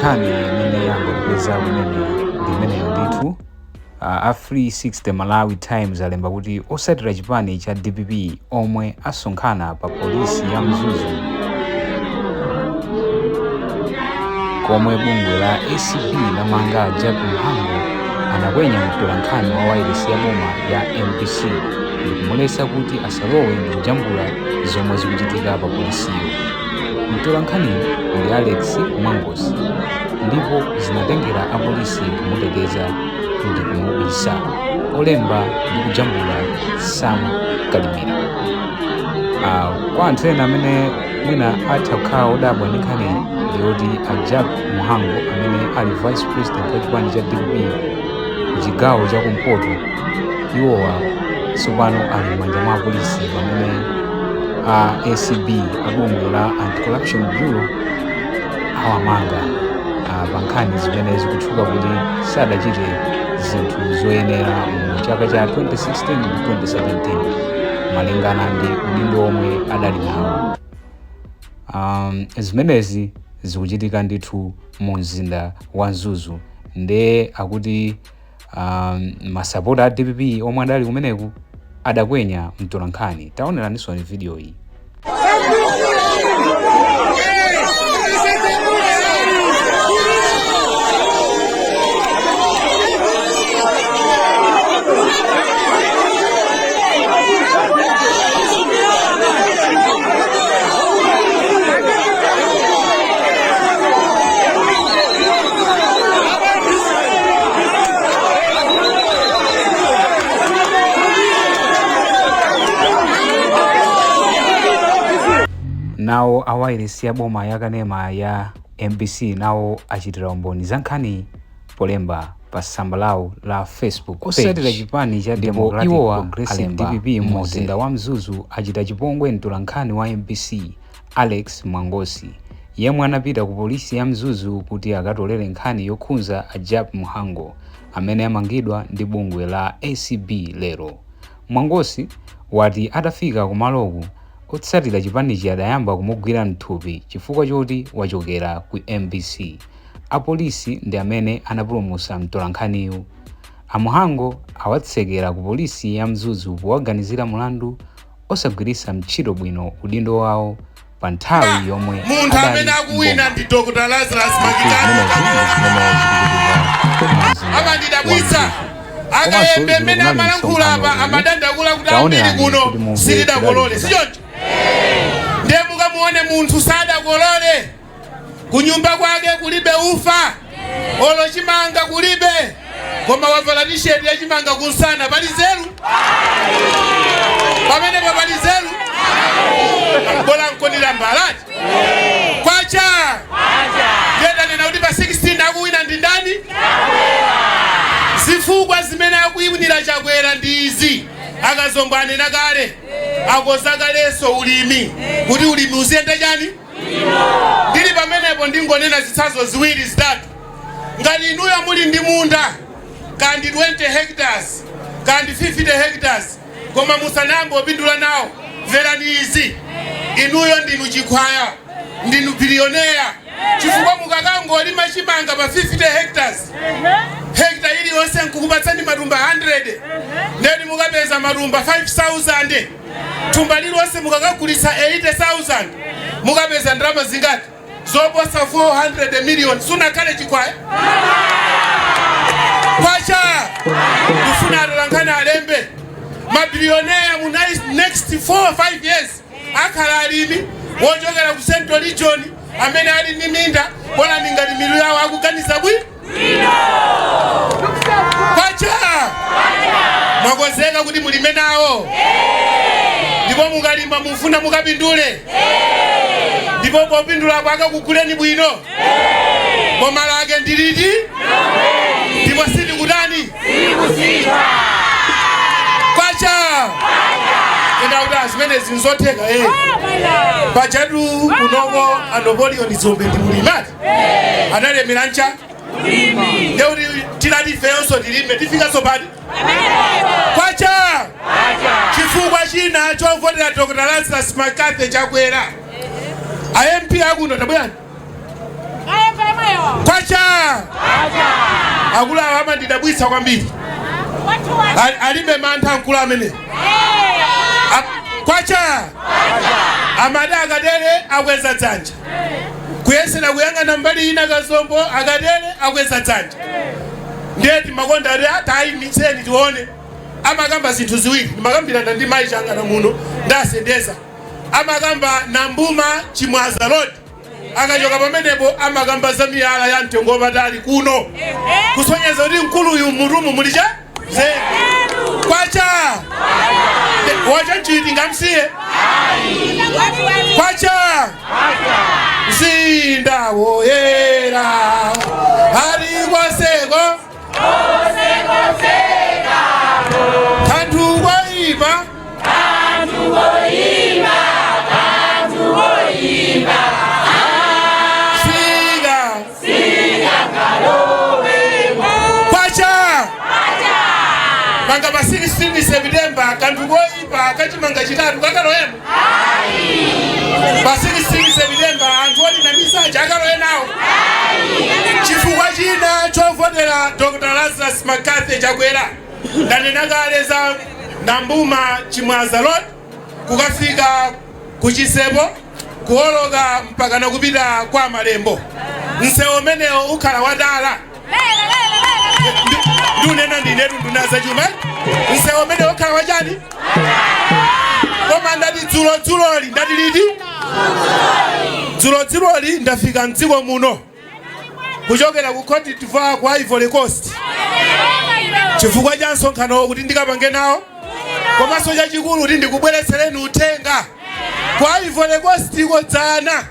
Nkhani imene yangotipeza kumene ndi imeneyo ndithu. A 360 Malawi Times alemba kuti osatira chipani cha dpp omwe asonkhana pa polisi ya Mzuzu komwe bungwe la acb lamanga a Jack Mhango anakwenya mtolankhani wa wailesi ya boma ya mbc ndikumuletsa kuti asalowe ndikujambula zomwe zikuchitika pa polisiyo. Mtolankhaniyu ndi Alex Mwangosi ndipo zinatengera apolisi kumuteteza ndi kumubisa. Olemba ndi kujambula Sam Kalimira. Kwa anthu ena amene mwina atha kukhala odabwa ndi nkhaniyi ndi yoti a Jack Mhango amene ali vice president wa chipani cha dpp ku chigawo cha kumpoto iwowa tsopano ali m'manja mwa apolisi pamene a acb a bungwe la anti-corruption bureau awamanga pa nkhani zimene zikutchuka kuti sadachite zinthu zoyenera mu chaka cha 2016 ndi 2017 malingana ndi udindo omwe adali nawo. Zimenezi zikuchitika ndithu mu mzinda wa Mzuzu nde akuti masapota a dpp omwe adali kumeneku adakwenya mtolankhani. Taoneraninso video iyi. Nawo a wailesi ya boma ya kanema ya mbc nawo achitira umboni za nkhaniyi polemba pa tsamba lawo la Facebook page. Osatira chipani cha Ndipo Democratic iwowa Progressive alemba DPP mu mzinda wa Mzuzu achita chipongwe mtolankhani wa mbc Alex Mwangosi yemwe anapita ku polisi ya Mzuzu kuti akatolere nkhani yokhunza a Jappie Mhango amene amangidwa ndi bungwe la acb lero. Mwangosi wati atafika kumaloku, otsatira chipanichi adayamba kumugwira mthupi chifukwa choti wachokera ku mbc. Apolisi ndi amene anapulumutsa mtolankhaniyu. A Mhango awatsekera ku polisi ya Mzuzu powaganizira mulandu osagwiritsa ntchito bwino udindo wawo pa nthawi yomwe Munthu adali amene akuwina m'boma. ndi Dr. Lazarus Ndithu McCarthy zimenezi ndi zimene zikuchitika mu mzinda wa Amandidabwitsa. Mzuzu. Komanso Akayembe dzulo mmene kunali amalankhula msonkhano apa uwu. amadandaula kuti ambiri Taonerani kuno kuti mumve sitidakolole, kudali sichoncho? Ndiye mukamuone munthu sadakolole, kunyumba kwake kulibe ufa olo chimanga kulibe, koma wavala tisheti ya chimanga kunsana. Pali nzeru pamenepo? Pali nzeru? Bola nkonira mbalati kwacha. Ndiye tanena kuti pa 16 akuwina ndi ndani? Zifukwa zimene akuwinira Chakwera ndi izi. Akazombo anena kale, akoza kalenso ulimi kuti ulimi uziyenda chani. Ndili pamenepo ndingonena zitsanzo ziwiri zitatu. Ngati inuyo muli ndi munda kandi 20 hectares kandi 50 hectares koma musanayambe kupindula nawo, mverani izi: inuyo ndinu chikhwaya, ndinu bilioneya, chifukwa mukakangolima chimanga pa 50 hectares, hectare iliyonse nkukupatsani matumba 100, ndeni mukapeza matumba 5000. Thumba lililonse mukakagulitsa 80,000, mukapeza ndalama zingati? Zoposa 400 million. Sunakhale chikhwaya? Kwacha! Kufuna atolankhani alembe mabilioneya mu next 4 5 years akhala alimi wochokera ku Central Region amene ali ndi minda, bola ndi ngati milu yawo akuganiza bwino. Kwacha! Mwakonzeka kuti mulime nawo? Ndipo mukalima mufuna mukapindule? Ndipo popindulapo akakuguleni bwino? Boma lake ndi liti? Ndipo sitikutani? Kwacha! Enda kuti zimenezi nzotheka? Eh, pajatu kunoko a Napoleon Dzombe ndi mulimi ati analemera ncha ndeuti tilati ifeyonso tilime tifikanso pati? Kwacha! Chifukwa china chovotera Dr. Lazarus McCarthy Chakwera, a MP akuno tabwerani. Kwacha! Akulu awa amandidabwitsa kwambiri. Alibe mantha mkulu amene. Kwacha! Amati akatere akweza dzanja. Kuyesera kuyang'ana mbali ina Kazombo akatere akweza dzanja. Ndiye timakonda ati tayimitseni tione. Amakamba zinthu ziwiri. Ndimakambirana ndi mayi Chang'ana muno ndasendeza. Amakamba Nambuma Chimwaza Road. Akachoka pamenepo amakamba za miyala ya mtengo wapatali kuno. Kusonyeza kuti mkuluyu mutumu muli cha nzeru. Kwacha! Wacha nchiti ngamsiye? Kwacha! Mzinda woyera ali kwaseko kanthu koyipa sika kwacha manga pa 16 September kanthu koyipa kachimanga chitatu kakalowemo pa 16 September anthu otinamisaja akalowe nawo. Chifukwa china chovotera Dr. Lazarus McCarthy Chakwera, ndanena kale za Nambuma Chimwaza Road kukafika kuchisepo kuwoloka mpaka nakupita kwa Malembo. Msewu umenewo ukhala wadala. Ndunena ndinetu nduna zachuma. Msewu umenewo ukhala wachani? Koma ndati dzulo dzuloli, ndati liti? Dzulo dzuloli ndafika mdziko muno kuchokera ku Cote d'Ivoire, ku Ivory Coast, chifukwa cha msonkhano kuti ndikapange nawo, komanso chachikulu kuti ndikubweretsereni uthenga ku Ivory Coast kodzana.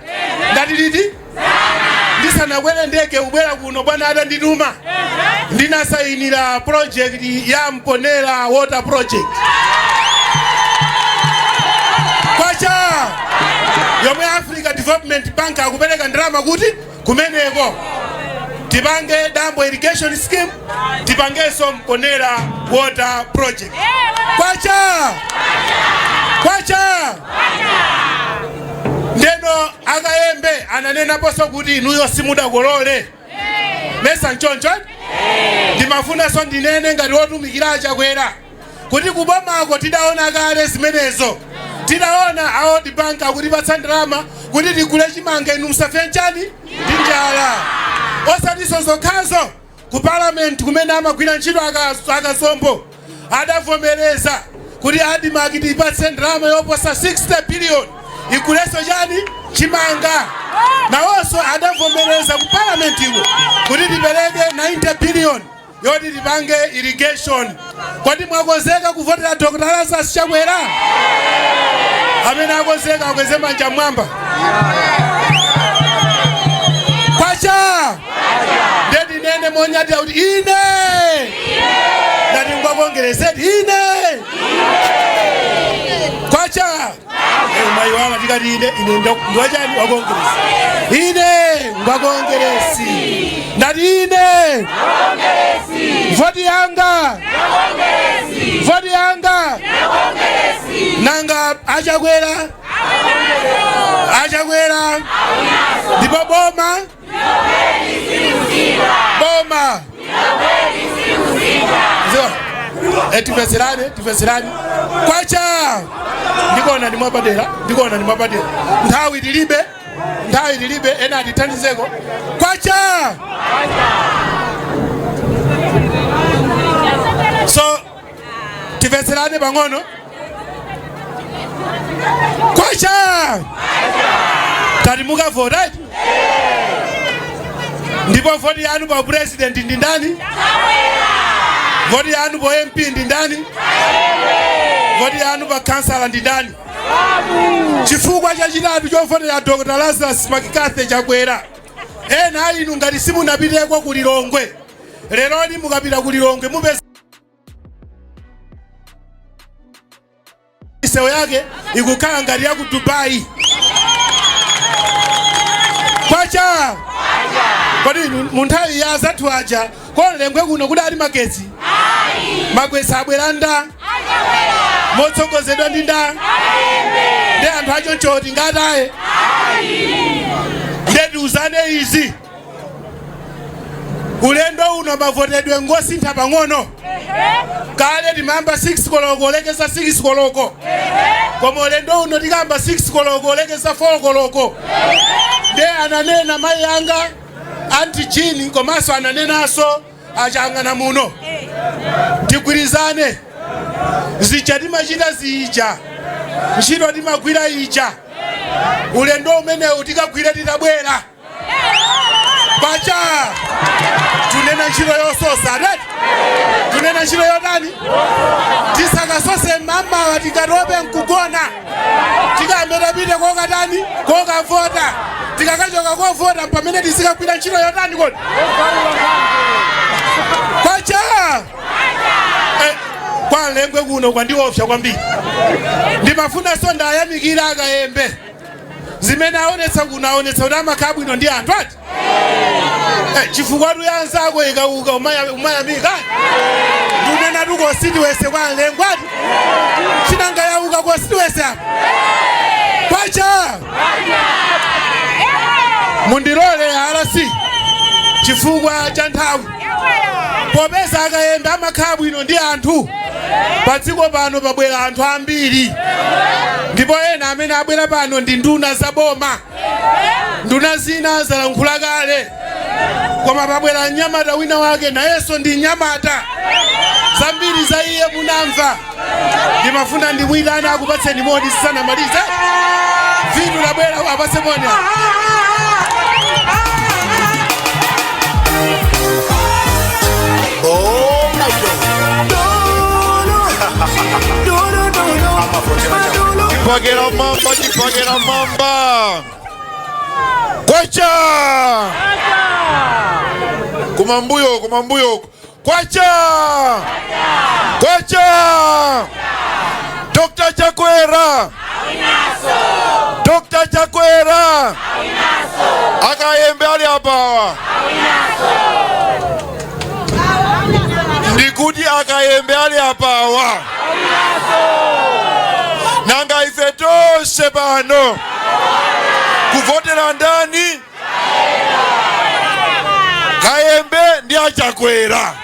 Ndati liti? Ndisanakwere ndege kubwera kuno, bwana atandituma, ndinasayinira project ya Mponela Water Project. Kwacha! Yomwe Africa Development Bank akupereka ndalama kuti kumeneko tipange Dambo Irrigation Scheme, tipangenso Mponela Water Project. Kwacha! Kwacha! Ndeno akayembe ananenaponso kuti inuyo simudakolole mesa nchoncho. Ndimafunanso ndinene ngati wotumikira Achakwera kuti kubomako tidaona kale zimenezo. Tidaona a World Bank akutipatsa ndalama kuti tigule chimanga, inu musafe nchani ndi njala. Osatinso zokhazo, ku parliament kumene amagwira ntchito akazombo adavomereza kuti ADMARC tipatse ndalama yoposa 60 billion igulenso chani chimanga. Nawonso adavomereza ku parliament iko kuti tipereke 90 billion yoti tipange irrigation. Kodi mwakonzeka kuvotera Dr. Lazarus Chakwera? Amene akonzeka akweze manja mwamba. Kwacha! Ndeti nene monyadira kuti ine ndati ngwakongerezeti ine. Kwacha! Mayiwala tikati ine ine ngwachani wakongeresi ine ngwakongeresi ndati ine voti yanga voti yanga nanga Achakwera Achakwera ndipo boma boma Tifeserane tifeserane. Kwacha! Ndikuona ndi mwapadera, ndikuona ndi mwapadera. Nthawi tilibe, nthawi tilibe. Ena atithandizeko. Kwacha! So tifeserane pang'ono. Kwacha! Tati mukavota ndipo voti yanu pa president ndi ndani? Voti yanu pa MP ndi ndani? Voti yanu pa kansala ndi ndani? Chifukwa chachitatu chovotera Dr. Lazarus McCarthy Chakwera, ena inu ngati simunapiteko ku Lilongwe, leroli mukapita ku Lilongwe mupeza misewu yake ikukhala ngati ya ku Dubai. Kwacha! Kodi mu nthawi ya azathu aja kolengwe kuno kudali magetsi? Magetsi abwera nda motsogozedwa ndi nda ndi anthu achonchoti ngataye. Ndetiuzane izi. Ulendo uno mavotedwe ngosintha pang'ono. Kale timayamba 6 koloko olekeza 6 koloko, koma ulendo uno tikamba 6 koloko olekeza 4 koloko. Nde ananena mayi anga Auntie Jean, komanso ananenanso achangana muno, tigwirizane. Zija timachita zija, ntchito timagwira ija, ulendo umenewu tikagwire titabwera pacha. Tunena ntchito yososa redi, tunena ntchito yotani? Tisakasose mamawa tikatope nkugona. Tikambe tapite kokatani? Kokavota. Tikakachoka kovota, pamene tizikagwira ntchito yotani kodi? Kwacha! Kwa Lengwe kuno kwandiopsa kwambiri. Ndimafunanso ndayamikira akayembe zimene aonetsa kuno. Aonetsa kuti amakhala bwino ndi anthu ati, chifukwa tuyanzako ikauka umayamika. Ndunena tukositiwese kwa Lengwe ati chinanga yauka kositiwese apa. Kwacha! Mundilole RC chifukwa cha nthawi. Popeza akayembe amakhala bwino ndi anthu, pa dziko pano pabwera anthu ambiri, ndipo ena amene abwera pano ndi nduna za boma. Nduna zina zalankhula kale, koma pabwera mnyamata wina wake, nayenso ndi mnyamata. Zambiri za iye munamva. Ndimafuna ndimuyitane akupatseni moni sisanamalize. Vitu labwera, apatse moni. Oh my God. No, no, no, no, no. Chipakera mamba, chipakera mamba. Kwacha! Kumambuyo, kumambuyo. Kwacha! Kwacha! Dr. Chakwera! Dr. Chakwera! Akayembe ali apawa. Ndikuti akayembe ali apawa. Nanga ife tonse pano kuvotera ndani? Kayembe ndi achakwera.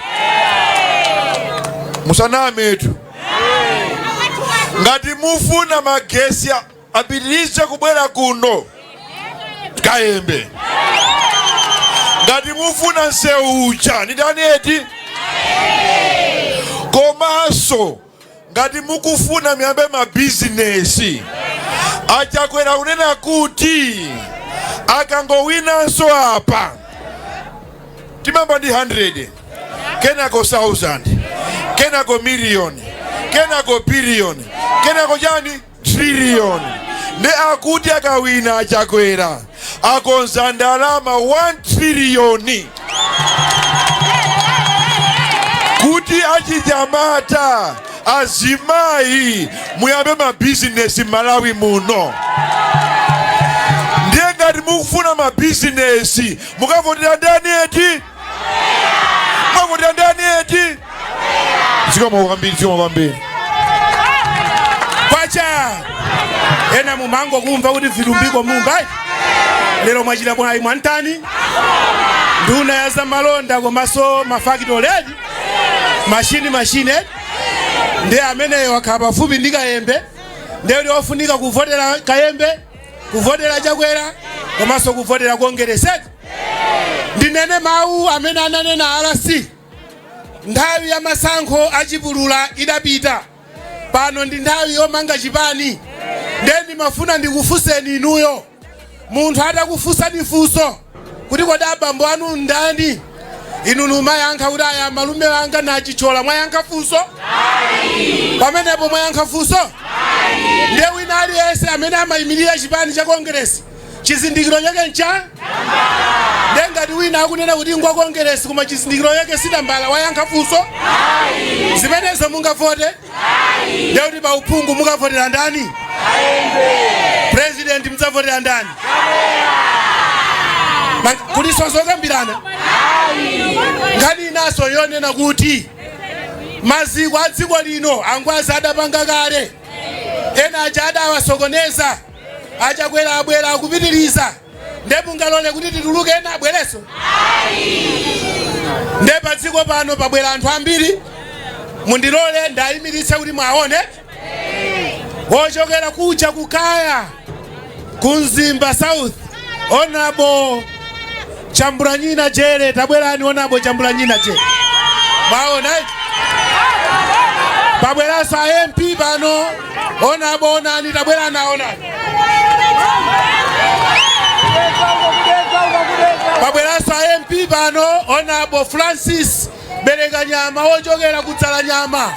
Musanametu. Ngati mufuna magesi apitirize kubwera kuno, Kayembe. Ngati mufuna msewu uja, ni ndani eti? Komanso ngati mukufuna miyambe mabizinesi, achakwera kunena kuti akangowinanso apa timamba ndi 100, kenako 1000, kenako miliyoni, kenako biliyoni, kenako chani? Triliyoni. Ndi akuti akawina achakwera akonza ndalama 1 triliyoni kuti achinyamata, azimayi muyambe mabizinesi Malawi muno. Ndiye ngati mukufuna mabizinesi, mukavotera ndani eti? Mukavotera ndani eti? Zikomo kwambiri, zikomo kwambiri. Kwacha! Ena mumango kumva kuti Vitumbiko Mumba lero mwachita bwayi mwantani, nduna ya zamalonda komanso mafakitoli edi, mashini mashini edi, ndi ameneyo wakhala pafupi ndi Kayembe. Ndiye kuti ofunika kuvotera Kayembe, kuvotera Chakwera komanso kuvotera Kongeresi eti. Ndinene mawu amene ananena RC: nthawi ya masankho achipulula idapita, pano ndi nthawi yomanga chipani. Ndiye ndimafuna ndikufunseni inuyo, munthu atakufunsani funso kuti, "Kodi abambo anu ndani?" inu numayankha kuti, "Aya, malume anga nachichola." Mwayankha funso pamenepo? Mwayankha funso? Ndiye wina aliyense amene amayimirira chipani cha Kongeresi, chizindikiro chake ncha? Ndiye ngati wina akunena kuti ngwa Kongeresi koma chizindikiro chake sitambala, wayankha funso? Zimenezo mungavote? Ndiye kuti pa uphungu mukavotera ndani? President mudzavotera ndani? Kuliso zokambirana. Nkhani inaso yonena kuti maziko a dziko lino angwazi adapanga kale, ena aja adawasokoneza. Achakwera abwera akupitiriza. Nde mungalole kuti tituluke ena abwereso? Nde pa dziko pano pabwera anthu ambiri, mundilole ndayimiritse kuti mwaone. Wochokera kuja kukaya ku Mzimba South, Honorable Chambulanyina Jere, tabwerani Honorable Chambulanyina Jere. Mwaona pabweranso a MP pano, Honorable Onani, tabwerani Onani. Pabweranso a MP pano, Honorable Francis Belekanyama wochokera ku Dzalanyama.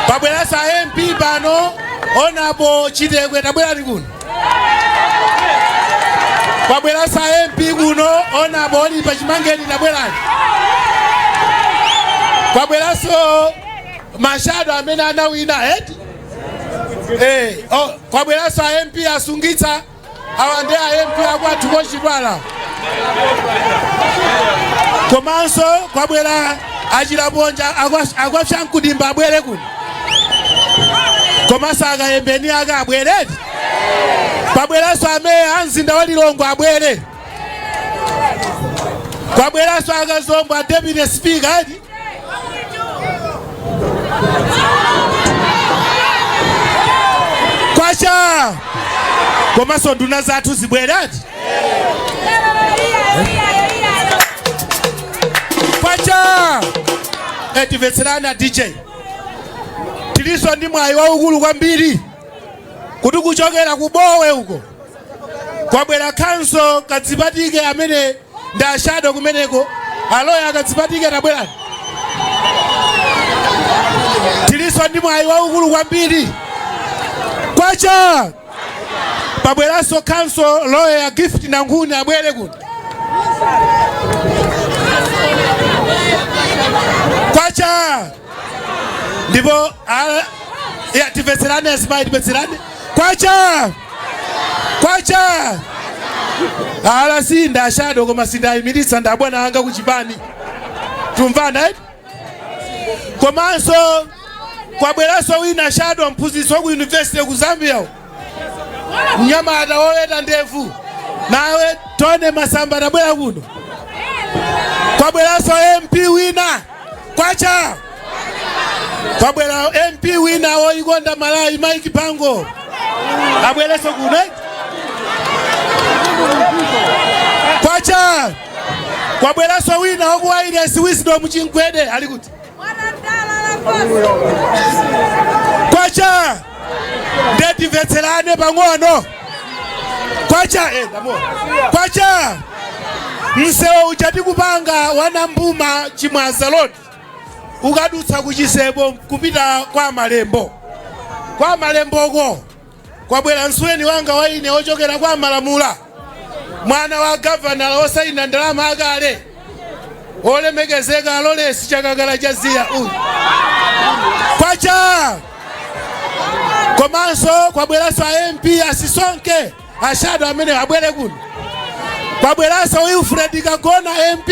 Pabweranso a MP pano, Honorable Chitekwe, tabwerani kuno. Pabweranso a MP kuno, Honorable Oliver Chimangeni, tabwerani. Pabweranso ma shadow amene anawina eti oh, kwabweranso a MP asungitsa awa ndi a MP akwathu kochitwala. Komanso kwabwera achilaponja akwapyankudimba abwere kuno, komanso akayembeni ake abwereti. Pabweranso ameya a mzinda wa Lilongwe abwere. Kwabweranso akazombo a deputy speaker eti. Kwacha. Komanso nduna zathu zibwereti. Kwacha. Timvetserani a DJ. Tilinso ndi mwayi waukulu kwambiri kuti kuchokera ku Bowe uko kwabwera counsel Kadzipatike amene ndi a shadow kumeneko. Aloya Kadzipatike, tabwerani. Tilinso ndi mwayi waukulu kwambiri. Kwacha. Pabweranso counsel lawyer Gift Nankhuni abwere kuno. Kwacha. Ndipo ya timvetserane azimayi, timvetserane. Kwacha. Kwacha. Ala sinda a shadow koma sindayimiritsa ndi abwana anga kuchipani. Tumvana eti? Komanso kwabweranso wina shadow mphunzitsi wa ku university ku Zambia, mnyamata woweta ndevu, nawe Tone Masamba, tabwera kuno. Kwabweranso MP wina. Kwacha. Kwabwera MP wina woikonda Malawi, Mike Bango, abwerenso kuno. Kwacha. Kwabweranso wina waku Wireless, Wisdom Chinkwede, ali kuti? Kwacha. Ndetimvetserane pang'ono. Kwacha. Kwacha. Msewu uja tikupanga wanambuma Chimwaza Road ukadutsa kuchisebo kupita kwa Malembo. Kwa Malemboko kwabwera msuweni wanga waine ochokera kwa Malamula, mwana wa gavana osayina ndalama akale, olemekezeka Lawrence Chakakala Chaziya uyu. Kwacha. Komanso kwabweranso a MP asisonke a shadow amene abwere kuno. Kwabweranso Wilfred Kagona MP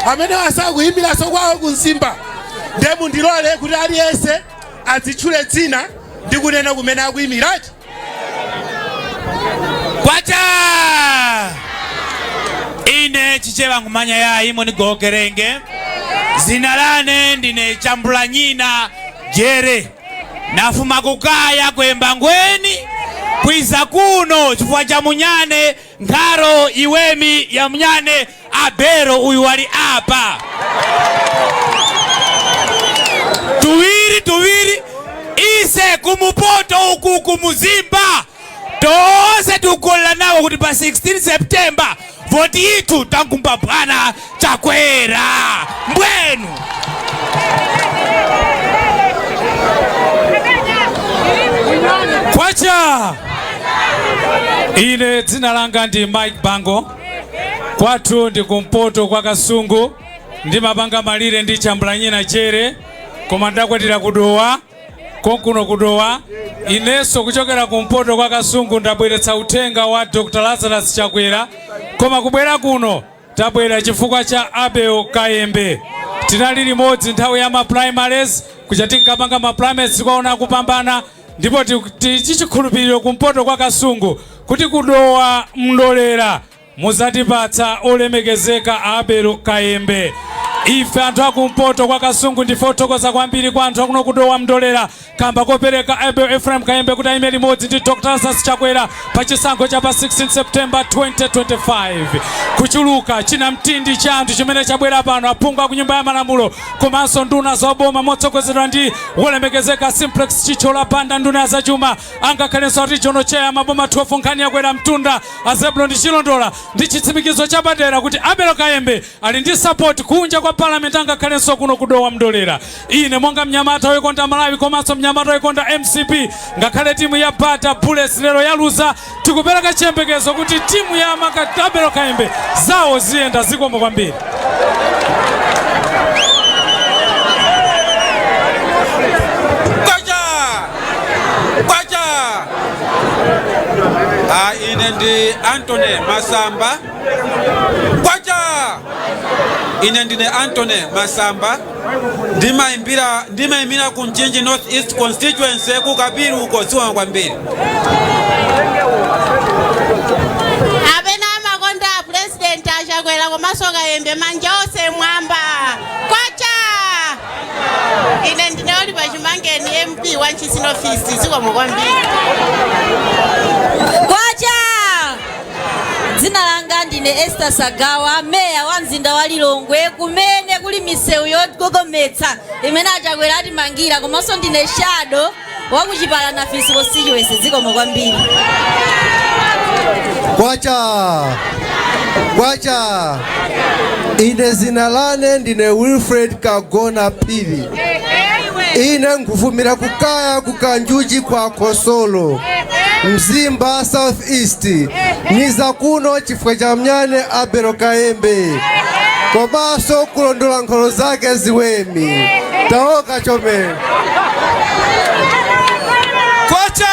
amene asakuyimiranso kwawo ku Mzimba. Nde mundilole kuti aliyense adzitchule dzina ndi kunena kumene akuyimirati. Kwacha. Ine Chichewa ngumanya yayi munigokerenge. Zina lane ndine Chambulanyina Jere. Nafuma kukaya kwemba ngweni kwiza kuno chifukwa cha munyane nkharo iwemi ya munyane abero uyu wali apa. Tuwiri tuwiri ise kumupoto uku kumuzimba tose tukola nawo kuti pa 16 September voti itu tankumba bwana Chakwera mbwenu. Kwacha. Ine dzina langa ndi Mike Bango, kwathu ndi kumpoto kwa Kasungu, ndimapanga malire ndi Chambulanyina Chere, koma ndakwatira kudowa konkuno kudowa. Inenso kuchokera kumpoto kwa Kasungu ndabweretsa uthenga wa Dr. Lazarus Chakwera, koma kubwera kuno tabwera chifukwa cha Abel Kayembe. Tinali limodzi nthawi ya ma primaries, kuja tinkapanga ma primaries tikaona kupambana, ndipo tichikhulupiriro kumpoto kwa Kasungu kuti kudowa mndolera Muzatipatsa olemekezeka Abel Kayembe. Ife anthu akumpoto kwa Kasungu ndife othokoza kwambiri kwa anthu akuno kudowa Mndolera kamba kopereka Abel Ephraim Kayembe kuti ayime limodzi ndi Dr. Lazarus Chakwera pa chisankho cha pa 16 September 2025. Kuchuluka china mtindi cha anthu chimene chabwera pano, aphungu aku nyumba ya malamulo komanso nduna zoboma motsogozedwa ndi wolemekezeka Simplex Chithyola Banda, nduna ya zachuma, angakhalenso regional chair maboma 12 nkhani yakwera mtunda a Zebulon Chilondola, ndi chitsimikizo chapadera kuti Abel Kayembe ali ndi support kunja kwa parliament angakhalenso kuno kudowa Mndolera. Ine monga mnyamata woikonda Malawi komanso mnyamata woikonda MCP, ngakhale timu ya Bata Bullets lero yaluza, tikupereka chiyembekezo kuti timu ya Abel Kayembe zawo ziyenda. Zikomo kwambiri. Kwacha! Kwacha! Ah, ine ndi Anthony Masamba. Kwacha! Ine ndine Anthony Masamba, ndimayimbira ku Mchinji North East constituency ku Kapiru uko. Zikomo kwambiri. Apena amakonda President Achakwera komanso Kayembe, manja onse mwamba. Kwacha! Ine ndine Oliver Chimangeni, MP wa Ntchisi North East. Zikomo kwambiri. Kwacha! Dzina langa ndine Esther Sagawa, meya wa mzinda wa Lilongwe, kumene kuli misewu yogogometsa imene Achakwera atimangira, komanso ndine shadow wa kuchipala na Fisi constituency. Zikomo kwambiri. Kwacha! Kwacha! Ine zina lane ndine Wilfred Kagona Phiri. Ine nkufumira kukaya kukanjuchi kwa Khosolo, Mzimba South East. Niza kuno chifukwa cha mnyane Abel Kayembe komanso kulondola nkholo zake ziwemi taoka chome. Kwacha!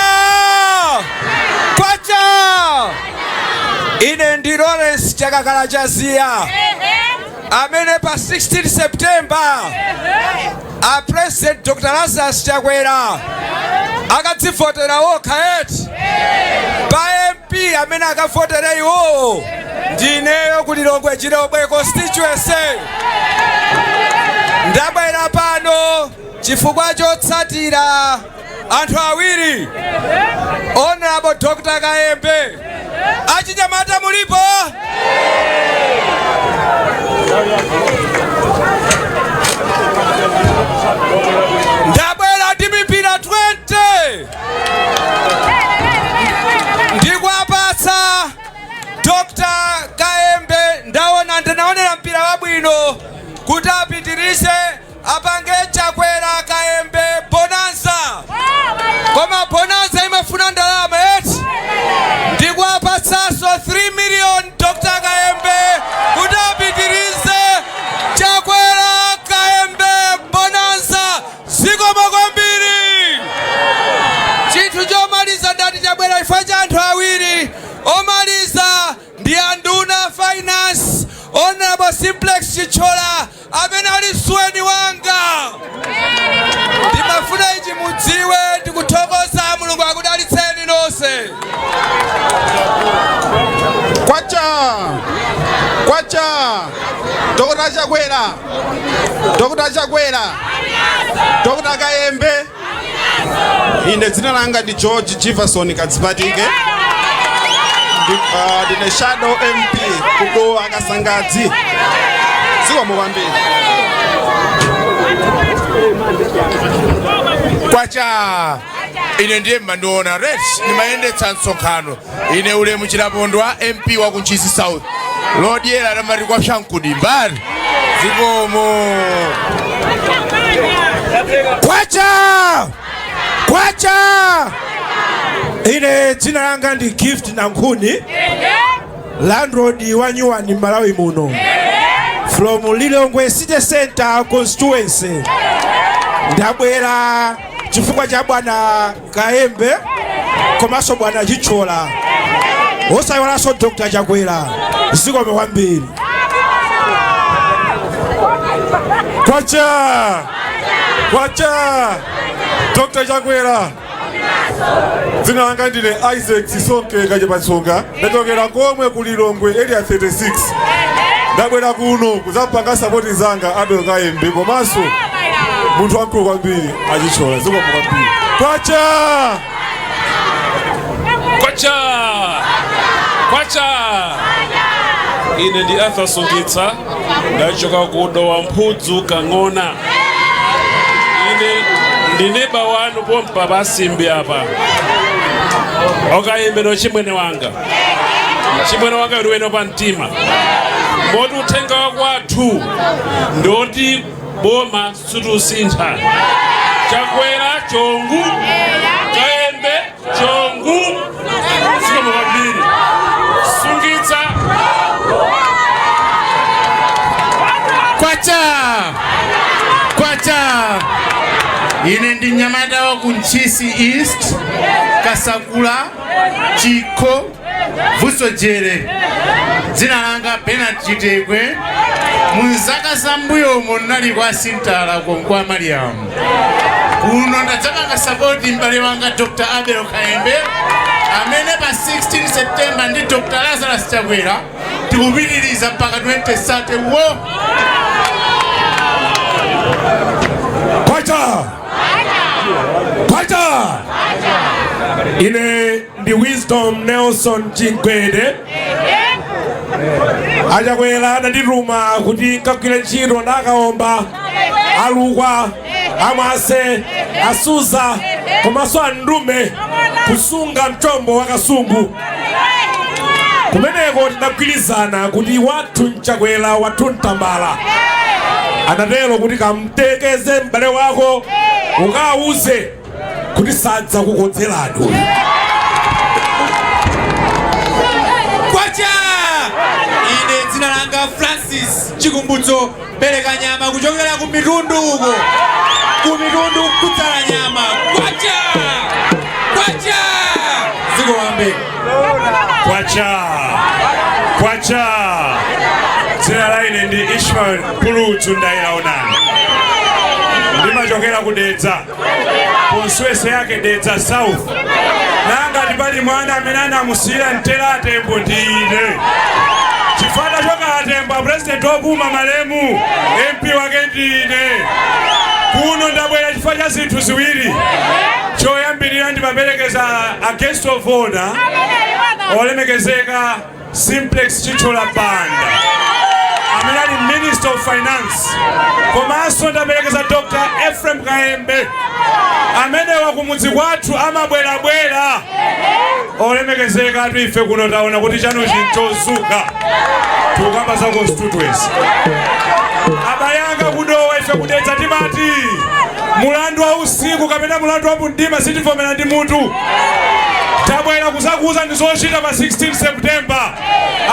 Kwacha! Ine ndi Lawrence Chakakala Chaziya, amene pa 16 September a President Dr Lazarus Chakwera akadzivotera okha eti. Pa MP amene akavotere iwowo ndineyo ku Lilongwe Chilobwe constituency. Ndabwera pano chifukwa chotsatira anthu awiri, Honorable Dr Kayembe. Achinyamata mulipo? Ndabwera ndi mipira 20, ndikuwapatsa Dr Kayembe. Ndaona ndinaonera mpira wabwino kuti apitirize apange Chakwera Kayembe bonanza, koma bonanza imafuna ndalama eti. Ndikuwapatsanso 3 million Dr Kayembe kuti apitirize Chakwera Kayembe bonanza. Zikomo kwambiri. Chinthu chomaliza, ndati chabwera chifukwa cha anthu awiri. Omaliza ndi anduna finance, Honorable Simplex Chithyola, amene ali suweni wanga. Ndimafuna ichi mudziwe. Ndikuthokoza, Mulungu akudalitseni nonse. Kwacha! Kwacha! Dr Chakwera, Dr Chakwera, Dr Kayembe. Ine dzina langa ndi George Jefferson Kadzipatike. Ndine shadow MP kudowa Kasangadzi. Zikomo kwambiri. Kwacha! Ine ndiye mmandiona ret, ndimayendetsa msonkhano. Ine Ulemu Chilapondwa, MP wa Kuntchisi South, lodyera lamati kwa Pyankudi mbali. Zikomo. Kwacha! Kwacha! Ine dzina langa ndi Gift Nankhuni, landlord wa nyuwani Malawi muno, from Lilongwe City Center constituency. Ndabwera chifukwa cha bwana Kayembe komanso bwana Chithyola, osayiwalanso Dr Chakwera. Zikomo kwambiri. Kwacha! Kwacha! Dr Chakwera. Dzina langa ndine Isaac Sisonke Kachepatsonga, ndachokera komwe ku Lilongwe, Area 36. Ndabwera kuno kudzapanga support zanga Abel Kayembe komanso munthu wamkulu kwambiri Achithyola. Zikomo kwambiri. Kwacha! Kwacha! Kwacha! Ine ndi Arthur Sungitsa, ndachoka ku Dowa Mphudzu Kang'ona. Ine ndineba wanu pompa pasimbi apa. Okayembero chimwene wanga, chimwene wanga uli weno pa mtima. Moti uthenga wa kwathu ndoti boma situsintha. Chakwera chongu, Kayembe chongu. Zikomo kwambiri. Sungitsa. Kwacha! Kwacha! Ine ndi mnyamata wa ku Ntchisi East, Kasakula, Chikho, Vuso Jere. Dzina langa Bernard Chitekwe. Mu zaka za mbuyomo ndinali kwa Sintala kwa Mariamu. Kuno ndadzapanga support m'bale wanga Dr. Abel Kayembe amene pa 16 September ndi Dr. Lazarus Chakwera tikupitiriza mpaka 2030 wo. Kwacha! Kwacha! Ine ndi Wisdom Nelson Chingwede. Achakwera anandituma kuti nkagwire ntchito ndakaomba alukwa amwase asuza komanso andume kusunga mchombo wa Kasungu. Kumeneko tinagwirizana kuti wathu nchakwera wathu mtambala. Anatero kuti kamtekeze m'bale wako ukawuze kuti sadza kukodzerani uyu. Kwacha! Ine dzina langa Francis Chikumbutso Bereka nyama kuchokera ku mitundu uko. Ku mitundu kudzala nyama. Kwacha! Kwacha! Zikomo kwambiri. Kwacha! Kwacha! Dzina la ine ndi Ishmael Pulutsu Ndailaonani. Ndimachokera ku Dedza, constituency yake Dedza South. Nanga ndipali mwana amene anamusiyira mtera atembo ndi ine. Chifukwa choka atembo a president opuma malemu MP wake ndi ine. Kuno ndabwera chifukwa cha zinthu ziwiri. Choyambirira ndimaperekeza a guest of honor olemekezeka Simplex Chithyola Banda amene ali Minister of Finance, komanso ndaperekeza Dr. Ephraim Kayembe amene wakumudzi kwathu amabwerabwera. Olemekezeka atu ife kuno taona kuti chanuchi nchozuka, tikukamba za constituency. Abale anga kudowa ife kudetsa timati mulandu wa usiku kapena mulandu wa mundima sitivomera ndi mutu. Tabwera kuzakuuza ndi zochita pa 16 September.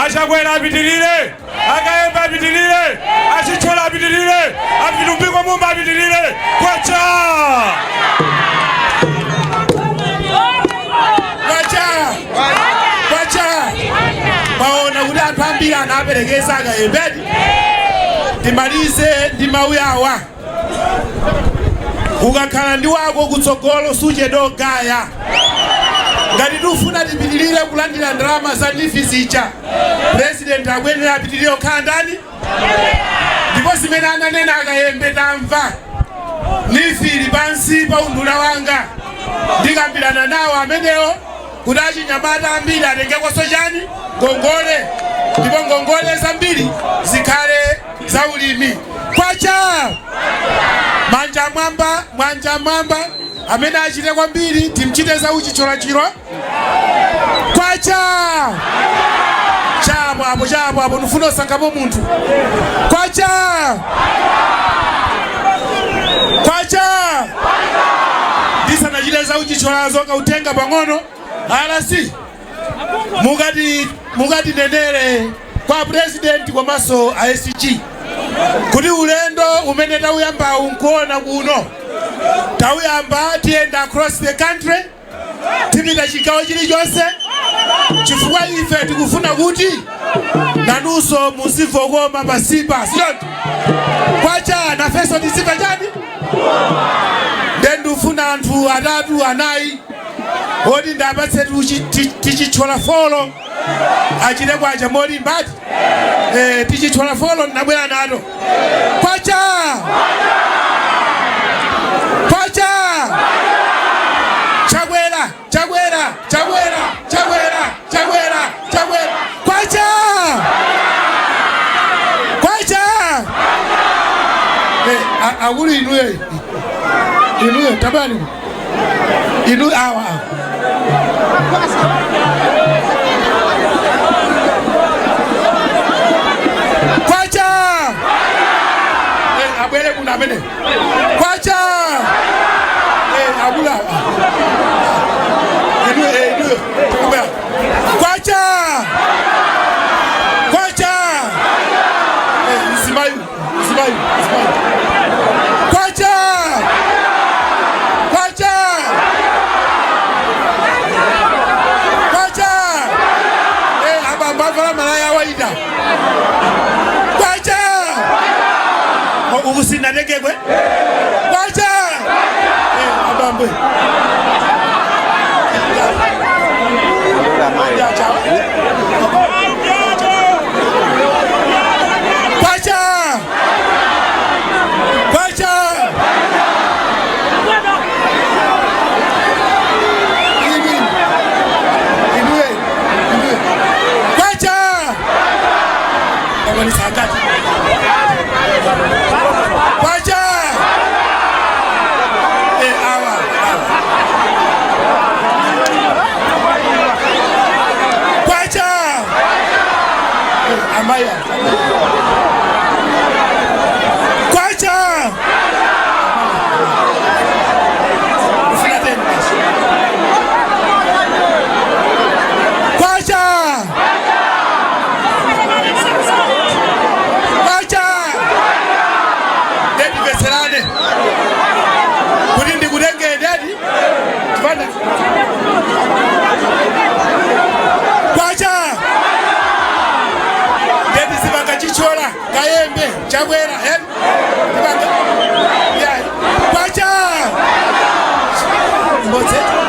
Achakwera apitirire, Akayembe apitirire, Achithyola apitirire, Apitumbiko Mumba apitirire. Kwacha! Kwacha! Kwacha! Mwaona kuti anthu ambiri anaperekeza Akayembedi. Timalize ndi mawu awa. Ukakhala ndi wako kutsogolo suchedwa gaya. Ngati tifuna tipitirire kulandira ndalama za NEEF zija, president akuyenera apitirire kukhala ndani? Ndipo zimene ananena Akayembe tamva. NEEF ili pansi pa unduna wanga, ndikambirana nawo amenewo kuti achinyamata ambiri atengekonso chani ngongole, ndipo ngongole zambiri zikhale za ulimi. Kwacha! Manja mwamba, manja mwamba. Amene achite kwambiri timchite za uchicholachiro. Kwacha! Chapo apo, chapo apo, ndifuna usankhapo munthu. Kwacha! Kwacha! Ndisanachite za uchicholazo kautenga pang'ono alasi mukati nenere kwa president komanso a SG kuti ulendo umene tauyambawu nkuona kuno tauyamba, tiyenda across the country, tipita chigawo chilichonse, chifukwa ife tikufuna kuti nanunso muzivokoma pasipa sichoncho? Kwacha! Nafenso tizimva chani? Nde ndikufuna anthu atatu anayi. Oti ndapatse tichithyola folo achite kwacha molimbati. Tichithyola folo ndinabwera nato. Kwacha! Kwacha! Chakwera, Chakwera, Chakwera, Chakwera, Chakwera, Chakwera. Kwacha! Kwacha! Akulu inuyo, inuyo tabani, inu awa awa. Kwacha! Abwere kuno amene. Kwacha! Akulu awa. Inu, inu, takubwera. Kwacha! Kwacha! Mzimayu, mzimayu, mzimayu. Kwacha! Kwacha! Kwacha! Abambo avala malaya awaida. Kwacha! Ukusinatengekwe? Kwacha! Abambo. Kwacha! Kwacha! Inu, inu, inu. Kwacha! Akwanisa atatu. Kwacha! Awa, awa. Kwacha! Amaya. Kwacha! Ufuna tena basi. Kwacha! Kwacha! Dedi veserane. Kuti ndikutenge dedi. Tipanda. Kwacha! Dedi zipanga chichola, kayembe, chakwera, eh? Tipanga. Yeah. Kwacha! Mbotse.